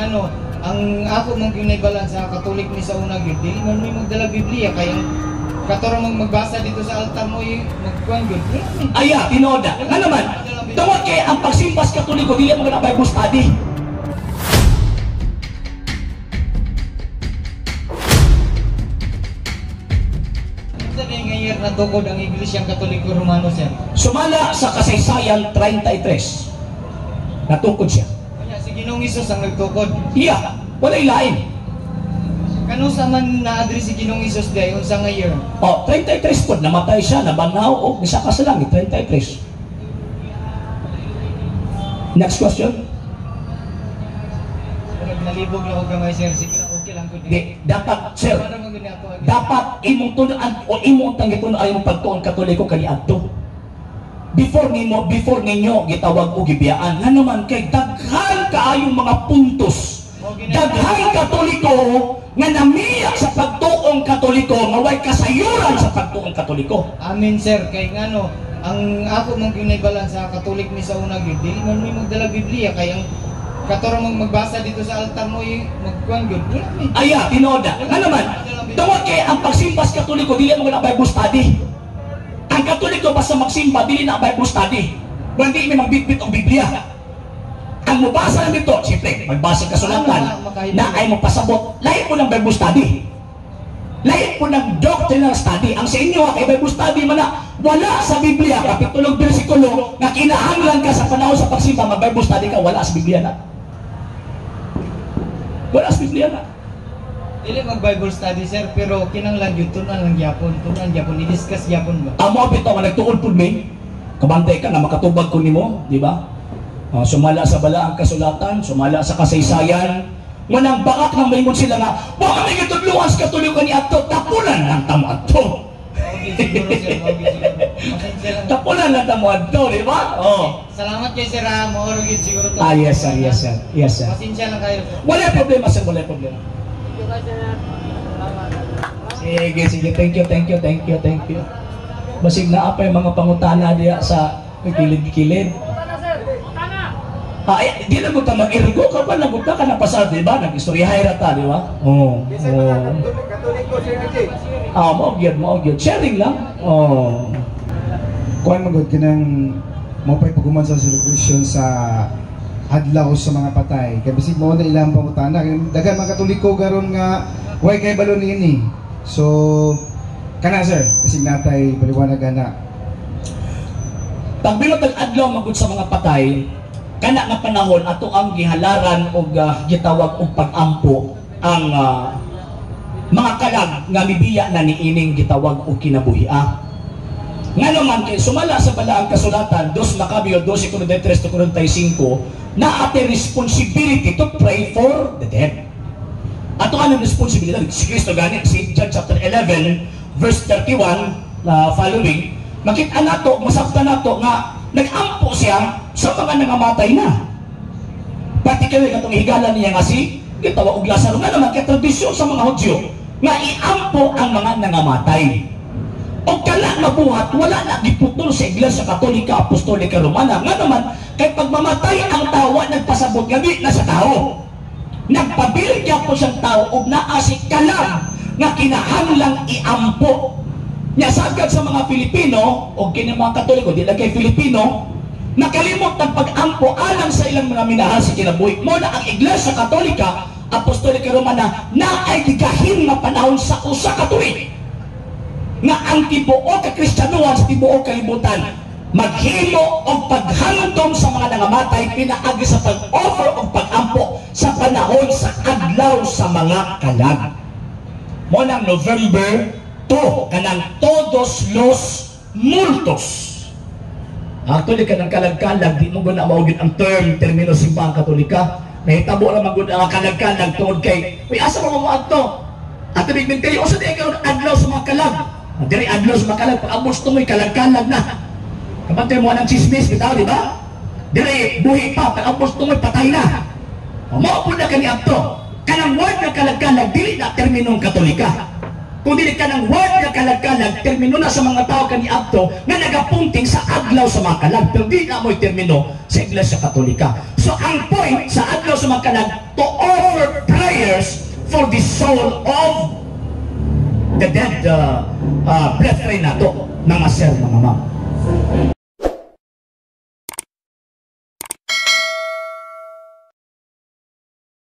ngano, ang ako mong ginaibalan sa Katolik ni sa una gyud, dili man mi magdala Biblia kay ang kato mang magbasa dito sa altar mo magkuan gyud. Wala mi. Aya, tinuod na. Nga naman, tungod kay ang pagsimba sa Katoliko, dili mo na Bible study. Unsa na nga year na tukod ang Iglesia Katoliko Romano, sir? Sumala sa kasaysayan, 33. Natukod siya. Kanya si Ginoong Hesus ang nagtukod. Iya, walay lain. Kanusa man naadri si Ginoong Hesus day, unsa nga year? Oh, 33 po, namatay siya, nabanaw, o isa ka sa langit, 33. Next question. Murag nalibog lang og gamay, sir. Sige lang, okay lang gud. Di, dapat, sir, Para man gud ni ako. Dapat imong tun-an o imong tanggiton ay imong pagtuon Katoliko kaniadto. Before nimo, before ninyo gitawag og gibiyaan, ngano man kay daghan kaayong mga puntos. Daghan Katoliko nga namiyak sa pagtuong Katoliko nga way kasayuran sa pagtuong Katoliko. Amen, sir, kay ngano, ang ako mong ginaibalan sa Katolik ni sa una gyud, dili man mi magdala Biblia kay ang kato mang magbasa dito sa altar mo magkuan gyud. Wala mi. Aya, tinuod na. Nga naman, tungod kay ang pagsimba sa Katoliko dili mo na Bible study. Ang Katoliko basta magsimba dili na Bible study. Hindi mi magbitbit og Biblia. Ang mobasa lang dito, siyempre, magbasa kasulatan na ay mapasabot, lain po ng Bible study. Lain po ng doctrinal study. Ang sa inyo, kay Bible study man na, wala sa Biblia, kapitulong bersikulo, nga kinahanglan ka sa panahon sa pagsimba, mag-Bible study ka, wala sa Biblia na. Wala sa Biblia na. Dili mag Bible study, sir, pero kinahanglan gyud tun-an lang gyapon, tun-an gyapon, i-discuss gyapon ba. Amo bitaw nga nagtuod pud mi. Kabantay ka nga makatubag ko nimo, di ba? Sumala sa balaang kasulatan, sumala sa kasaysayan. Manang bakak nang maingon sila nga, wa kami gitudluan sa Katoliko ni adto, tapunan lang tamo adto. Okay, siguro, sir, okay, siguro. Pasensya lang. Tapunan lang tamo adto, di ba? Oh. Salamat kay sir, ha. Mauro gyud siguro to. Ah, yes sir, yes sir. Yes sir. Pasensya lang kayo, sir. Wala problema, sir, wala problema. Thank you, sir. Salamat. Sige, sige, thank you, thank you, thank you, thank you. Basig na pa yung mga pangutana diya sa kilid-kilid. Ah, ay, di na mo ta mag-irgo ka pa, nagunta ka na pasar, di ba? Nag-istoryahay ra ta, di ba? Oo. Oh, Katoliko, Sir Richie. Ah, mao gyud, mao gyud. Sharing lang. Oh. Kuan magod kanang mo pay paghuman sa celebration sa adlaw sa mga patay. Kay bisig mao na ilang pangutana. Daghan mga Katoliko garon nga way kay balon niini. So kana, sir, bisig natay paliwanag ana. Pagbilot ang adlaw magud sa mga patay, kana nga panahon ato ang gihalaran og gitawag og pag-ampo ang mga kalag nga mibiya na niining gitawag og kinabuhi. Ngano man kay sumala sa balaang kasulatan 2 Macabeo 12:43-45 na ate responsibility to pray for the dead. Ato anong responsibilidad si Kristo gani si John chapter 11 verse 31 na following, makita nato, masabtan nato nga nag-ampo siya sa mga nangamatay na. Particularly katong higala niya nga si gitawag og Lazaro. Nga naman kay tradisyon sa mga Hudyo nga iampo ang mga nangamatay. O kala mabuhat, wala na giputol sa Iglesia Katolika Apostolika Romana. Nga naman kay pagmamatay ang tao, nagpasabot gabi na sa tao. Nagpabilig po siyang tao og naa si kalam nga kinahanglang iampo. Nya sagad sa mga Pilipino o kini mga Katoliko, di lang kay Filipino, nakalimot ng pag-ampo alang sa ilang mga minahal sa kinabuhi. Mo na ang Iglesia Katolika Apostolika Romana na ay gigahin nga panahon sa usa ka tuig nga ang tibuok ka Kristiyanuhan sa tibuok kalibutan maghimo og paghandom sa mga nangamatay pinaagi sa pag-offer og pag-ampo sa panahon sa adlaw sa mga kalag. Mo nang November 2 kanang Todos los Muertos. Actually kanang kalag-kalag di mo gud na mao gyud ang term termino simbahang Katolika. Nahitabo ra man gud ang kalag-kalag tungod kay uy asa man mo adto? Ato bigmin kayo usa di karon adlaw sa mga kalag. Diri adlaw sa mga kalag pag abot tungoy kalag-kalag na. Kabantay mo ang chismis bitaw, di ba? Diri buhi pa pag abot tungoy patay na. Mao pud na kani adto. Kanang word nga kalag-kalag dili na terminong Katolika. Kung dili ka ng word nga kalag-kalag, termino na sa mga tao kaniadto nga nagapunting sa adlaw sa mga kalag. Pero di na mo'y termino sa Iglesia Katolika. So ang point sa adlaw sa mga kalag, to offer prayers for the soul of the dead brethren nato, mga sir, mga ma'am.